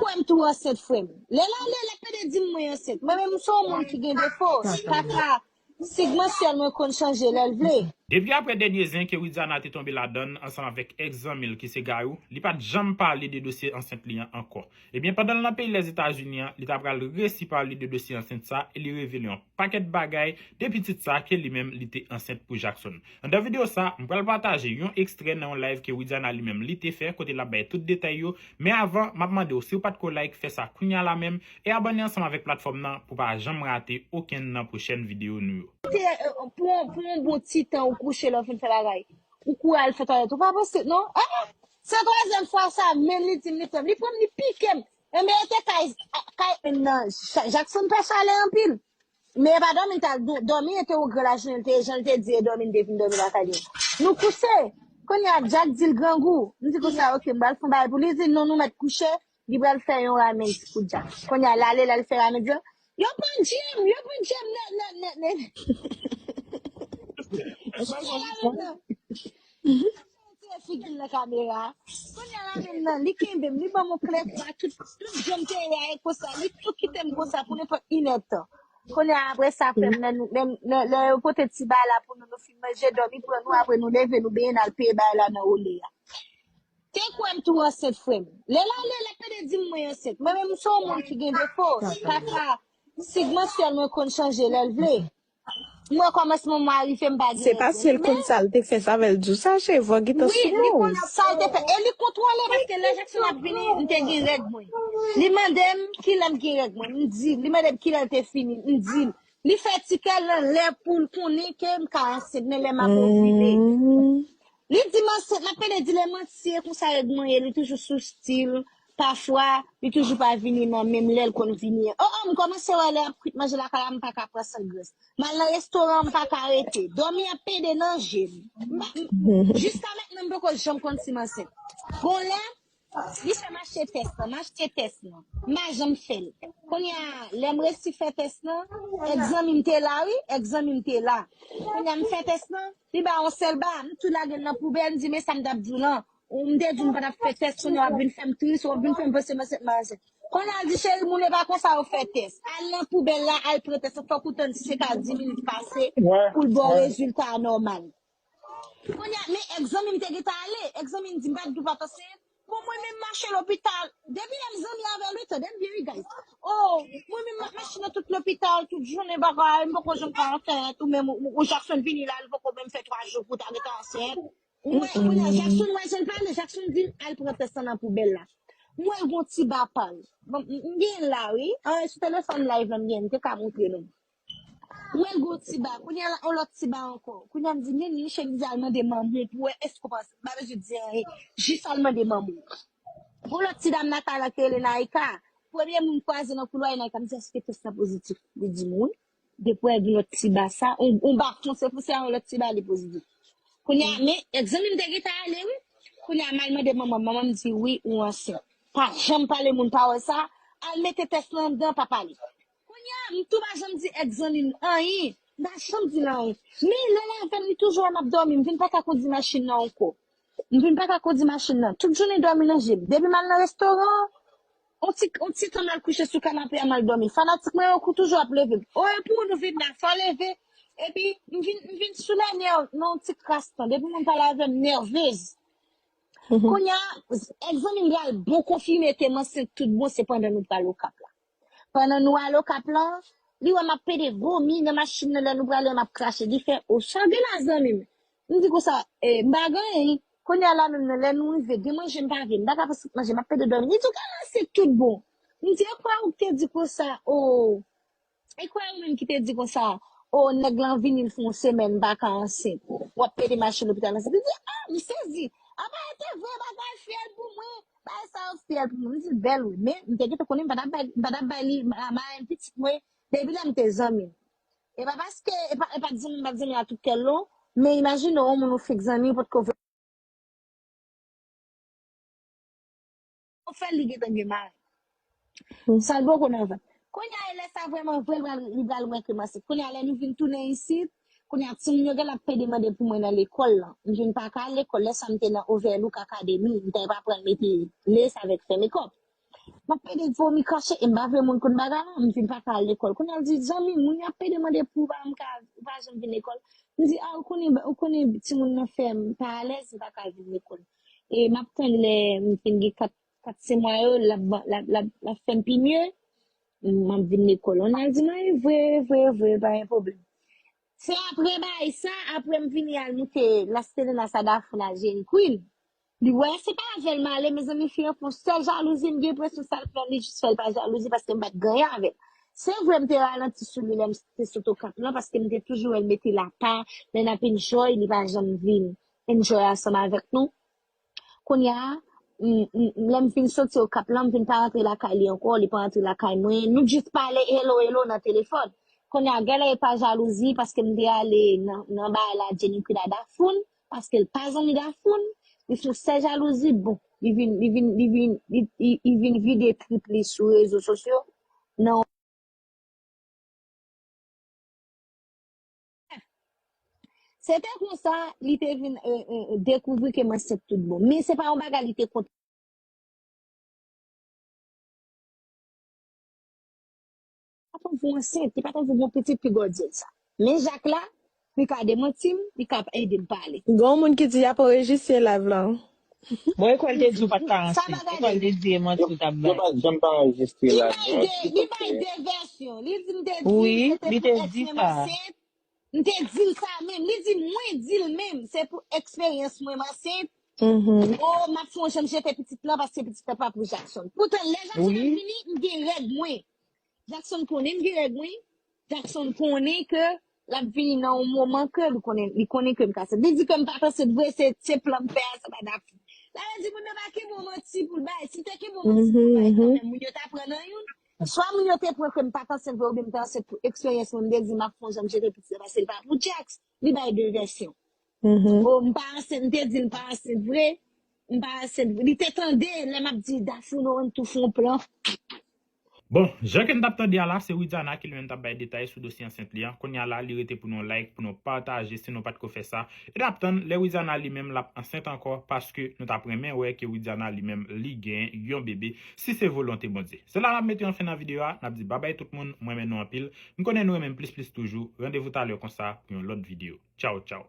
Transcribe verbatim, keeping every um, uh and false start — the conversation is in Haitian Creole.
Kwè m tou ansent, frè m. Lè l ale, l ap pede di m mwen ansent. Mwen menm, m se yon moun ki gen defo. Papa, sig mansyèl mwen konn chanje lè l vle. Depi apre dènye zen ke Widiana te tonbe ladann ansanm avèk ex zanmi l ki se Gayou, li pa t janm pale de dosye ansent li an ankò. Ebyen, pandan l nan peyi Lèzetazini an, li ta pral resi pale de dosye ansent sa e li revele yon pakèt bagay de pitit sa ke li menm li te ansent pou Jackson. Anndan videyo sa, m pral pataje yon ekstrè nan yon live ke Widiana li menm li te fè kote l ap bay tout detay yo, men avan, m ap mande w si w pa t ko like, fè sa kounya la menm e abòne ansanm avèk platfòm nan pou pa janm rate okenn nan pwochèn videyo nou yo. Te, euh, pou, pou yon bon ti tan ou kouche lè w fin fè bagay. Ou kouri al fè twalèt, ou pa panse, non? Ah! Se twazyèm fwa sa, men li di m li pran m. Li pran m, li pike m. Enben, e te kay, kay, nan, Jackson pè chalè anpil. Men e pa dòmi l t al dòmi, e te o gran lajounen, te, jan l te di, e dòmi l te vin dòmi lakay li. Nou kouche. Kounye a, Jack di l grangou. M di konsa, oke, m pral fè yon bagay pou li. Li di, non, nou mèt kouche. Li pral fè yon ramen pou Jack. Kounye a, l ale, l al fè ramen, di, yo pran djem, yo pran djem, nan, nan, nan, nan. Tire figi l nan kamera. Kounye a la menm nan, li kenbe m, li ban m yon klè kwa, tout, tout jan m te ye a, e konsa, li tou kite m konsa pou nenpòt inèdtan. Kounye a, apre sa, frè m, lè nou, lè, lè, lè yo pote ti bagay la pou nou, nou fin manje, dòmi pran nou, apre nou leve, nou benyen, n al peye bagay la nan ole a. Te kwè m tou ansent, frè m. Lè l ale, l ap pede di m mwen ansent. Mwen menm, m se yon moun ki gen defo. Papa, sig mansyèl mwen konn chanje lè l vle. Mwen kòmansman mwen arive m pa gen. Se paske l konn sa l te fè sa avè l di w sa, cheve w gentan sou woz. Wi, li konn sa l te fè. E li kontwole paske lè Jackson ap vini, m te gen règ mwen. Li mande m kilè m gen règ mwen, m di l. Li mande m kilè l te fini, m di l. Li fè ti kè l anlè pou l konnen ke m ka ansent, men lè m ap ovile. Li di m ansent, m ap pede di l e manti, e konsa règ mwen ye, li toujou sou stil. Pafwa, li toujou pa vini nan menm lè l konn vini an. O, o, m kòmanse wè lè y ap kwit manje lakay la, m pa ka pran san grès. M al nan restoran, m pa ka rete. Dòmi ap pede nan je m. M pa, m, jiska mentnan, m poko janm konn si m ansent. Gon lè, li fè m achte tès lan, m achte tès lan. M pa janm fè l. Kounye a, lè m resi fè tès lan, èks zanmi m te la, wi, èks zanmi m te la. Kounye a, m fè tès lan, li ba yon sèl ba, m tou lage l nan poubèl, m di, men sa m t ap di w lan. Ou m te di w m pa t ap fè tès, kounye a w ap vin fè m tris, w ap vin fè m panse m ansent, m pa ansent. Kounye a, l di, cheri, moun e pa konsa yo fè tès. Al nan poubèl la, al pran tès lan, fòk ou tann senk a dis minit pase pou l ba w rezilta a nòmal. Kounye a, men èks zanmi m te gentan ale, èks zanmi m di m pa t dwe pa t ansent. Bon, mwen menm mache lopital, depi lè m zanmi avè l, wi, tande m byen, wi, guys. Oh, mwen menm m ap mache nan tout lopital, tout jounen bagay, m poko janm ka ansent, ou menm, ou, ou Jackson vini la, li poko menm fè twa jou pou w ta gentan ansent. Mwen, kounye a, Jackson, wè jan l pale, Jackson di m al pran tès lan nan poubèl la. Mwen gon ti ba pa l. Bon, m, m gen l la, wi. An, sou telefòn live la, m gen, m te ka montre nou. Mwen gon ti ba. Kounye a, on lòt ti ba ankò. Kounye a, m di, men li, cheri, di al mande manman pou wè èske w pa ansent. M pa bezwen di anyen. Jis al mande manman. Gon lòt ti dam Natala ki rele Naika. Premye moun m kwaze nan koulwa, e Naika, m di, èske tès lan pozitif? Li di m wi. Depi w gen lòt ti ba sa, on, on ba fonse fonse a, on lòt ti ba li pozitif. Kounye a, men, èks zanmi m te gentan ale, wi. Kounye a, m al mande manman m, manman m di, wi, ou ansent. Pa janm pale moun pa wè sa, al mete tès lan anndan, pa pale. Kounye a, m tou pa janm di èks zanmi m anyen, m pa janm di l anyen. Men, lè l avè m, li toujou wè m ap dòmi, m vin pa ka kondi machin nan ankò. M vin pa ka kondi machin nan. Tout jounen dòmi nan je m. Depi m al nan restoran, on ti, on ti tan m al kouche sou kanape a, m al dòmi. Fanatik mwen yo kou toujou ap leve m. O, e pou nou vin la, fò leve. Epi, m vin, m vin sou lè nèv, nan on ti kras tan. Depi moun pale avè m, nèvez. Kounye a, èks zanmi m pral bon konfime ke m ansent tout bon, se pandan nou pral Okap la. Pandan nou al Okap lan, li wè m ap pede vomi nan machin nan, lè nou prale, m ap krache dife. O, chage la, zanmi m. M di konsa, e, m pa gen anyen. Kounye a la menm nan, lè nou rive, gen manje m pa vle, m pa ka pran manje, m ap pede dòmi. Li di, ou genlè ansent tout bon. M di, e kwè ou ki te di konsa, o, e kwè ou menm ki te di konsa, o, nèg lan vini, l fè yon semèn, m pa ka ansent. W ap pede mache lopital ansent. Li di, a, m sezi. Apa e te vre, bagay fyèl pou mwen. Bagay sa yo fyèl pou mwen. M di l bèl wi, men m te gentan konnen m pa t ap bay, m pa t ap bay li, m pa t ap bay pitit mwen depi lè m te zanmi l. E pa paske, e pa, e pa t zanmi, m pa t zanmi a tout kè l non, men imajine w, yon moun ou fèk zanmi, ou potko vle, ou fè l, li gentan gen mari. Sa l poko nan vant. Kounye a, e lè sa vrèman vre, li pral, li pral wè ke m ansent. Kounye a, lè nou vin tounen isit, kounye a, timoun yo genlè ap pede mande pou mwen nan lekòl lan. M vin pa ka al lekòl, lè sa m te nan Overlook Academy, m te aprann mete lace avèk fè mekòp. M ap pede vomi krache, e m pa vle moun konn bagay la, m vin pa ka al lekòl. Kounye a l di, zanmi, moun yo ap pede mande pou ou pa, m ka, ou pa janm vin lekòl. M di, a, ou konnen, ou konnen timoun nan fè m pa alèz, m pa ka al vin lekòl. E m ap tann lè m fin gen kat, kat senk mwa yo, l ap, l ap, l ap, l ap fè m pi mye, m ap vin lekòl. Kounye a l di, mwen, vre, vre, vre, pa gen pwoblèm. Se apre bagay sa, apre m vini al moute Las Terrenas a Dafou la, Jenny Queen. Li wè, se pa avè l m ale, mezanmi, fi an fè yon sèl jalouzi, m gen enpresyon sa l fè, li jis fè l pa jalouzi paske m pa t gen anyen avè l. Se vre, m te ralanti sou li lè m te sot Okap lan, paske m te toujou wè l mete lapa, lè n ap enjoy, li pa janm vin enjoy ansanm avèk nou. Kounye a, m, m, lè m fin soti Okap lan, m vin pa rantre lakay li ankò, li pa rantre lakay mwen. Nou jis pale hello, hello nan telefòn. Kounye a, gèlè e pa jalouzi, paske m te ale nan, nan bagay la, Jenny Queen a Dafou, paske l pa zanmi Dafou, li sou sè jalouzi, bon, li vin, li vin, li vin, li, li, li vin vide trip li sou rezo sosyo. Non. Se te konsa, li te vin, e, e, dekouvri ke m ansent tout bon. Men se pa yon bagay li te kontan. Pa t anvi w ansent, li pa t anvi w gen yon pitit pi gòdyèl sa. Men Jak la, li ka demanti m, li ka ede m pale. Gen yon moun ki di y ap anrejistre live la. Bon, e kwè l te di w pa t ka ansent. E kwè l te di e manti w t ap bay. Yo pa janm pa anrejistre live la. Li bay de vèsyon. Li di m te di, wi, li te di sa. M te di l sa menm. Li di mwen di l menm. Se pou eksperyans mwen, m ansent. Oh, m ap fè yon jan m jete pitit lan paske pitit lan pa pou Jackson. Poutan, lè Jackson ap vini, m gen règ mwen. Jackson konnen m gen règ mwen. Jackson konnen ke l ap vini nan yon moman ke li konnen, li konnen ke m ka ansent. Li di ke m pa t ansent vre, se, se plan m fè a, sa pa dafou. Sa vle di moun nan pa kenbe yon manti pou l bay. Si te kenbe yon manti pou l bay kanmenm, moun yo ta pran nan youn. Swa moun yo te pran ke m pa t ansent vre oubyen m te ansent pou eksperyans mwen, m te di m ap fè yon jan m jete pitit la paske l pa pou Jax. Li bay de vèsyon. Oh, m pa ansent, m te di l m pa ansent vre. M pa ansent vre. Li te tande lè m ap di Dafou nou ann tou fè yon plan. Bon, jan ke n t ap tande a la, se Widiana ki li menm t ap bay detay sou dosye ansent li an. Kounye a la, li rete pou nou like, pou nou pataje si nou pa t ko fè sa. E n ap tann lè Widiana li menm l ap ansent ankò, paske nou t ap renmen wè ke Widiana li menm li gen yon bebe, si se volonte Bondye. Se la n ap mete yon fen nan videyo a, n ap di babay tout moun, m renmen nou anpil. M konnen nou renmen m plis plis toujou. Randevou talè konsa pou yon lòt videyo. Tchaw, tchaw.